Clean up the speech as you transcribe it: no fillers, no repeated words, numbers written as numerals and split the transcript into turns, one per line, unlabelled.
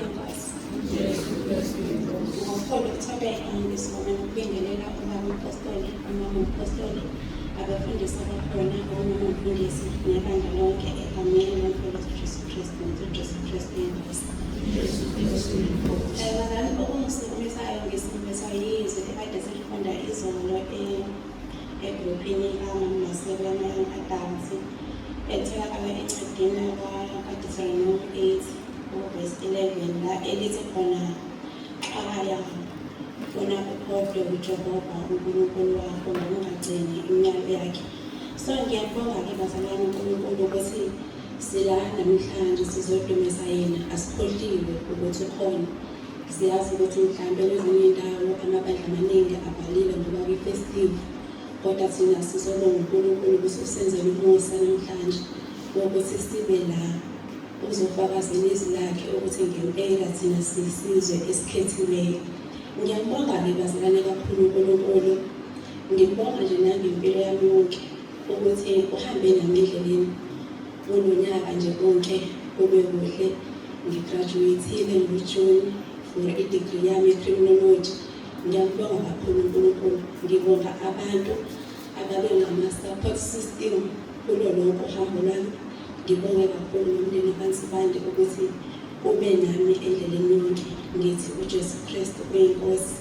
Inkosi. Ngokukhulu ukuthobeka ngisibonga nokubingelela ubaba umpostoli, umama umpostoli, abafundisi abakhona, umama umfundisi nebandla lonke egameni leNkosi uJesu Kristu, uJesu Kristu iNkosi. Bazalwane, okungisukumisayo ngisukumiswa yizwi ekade silifunda izolo egruphini kamama Maseko yama-Young Adults etholakala encwadini kaDeuteronomy 8 uvesi 11 la elithi khona xwaya funa ukhohlwe uJehova uNkulunkulu wakho ngokungagcini imiyalo yakhe. So ngiyabonga-ke bazalwane uNkulunkulu ukuthi sila namhlanje sizodumisa yena, asikhohliwe ukuthi ukhona. Siyazi ukuthi mhlawumbe kwezinye iy'ndawo amabandla amaningi avalile ngoba kwi-festive, kodwa thina sizobonga uNkulunkulu ukuthi usenzele umusa namhlanje wokuthi sibe la uzofakazela izwi lakhe ukuthi ngempela thina siyisizwe esikhethiweyo. Ngiyambonga-ke bazalwane kakhulu uNkulunkulu, ngimbonga nje nangempilo yami yonke ukuthi uhambe nami endleleni kulo nyaka nje konke kube kuhle. Ngigraduate-ile ngoJune for i-degree yami ye-criminology. Ngiyambonga kakhulu uNkulunkulu, ngibonga abantu ababe ngama-support system kulo lonke uhambo lwami. Ngibonge kakhulu nomndeni kaNsibande ukuthi ube nami endleleni yonke. Ngithi uJesu Kristu uyiNkosi.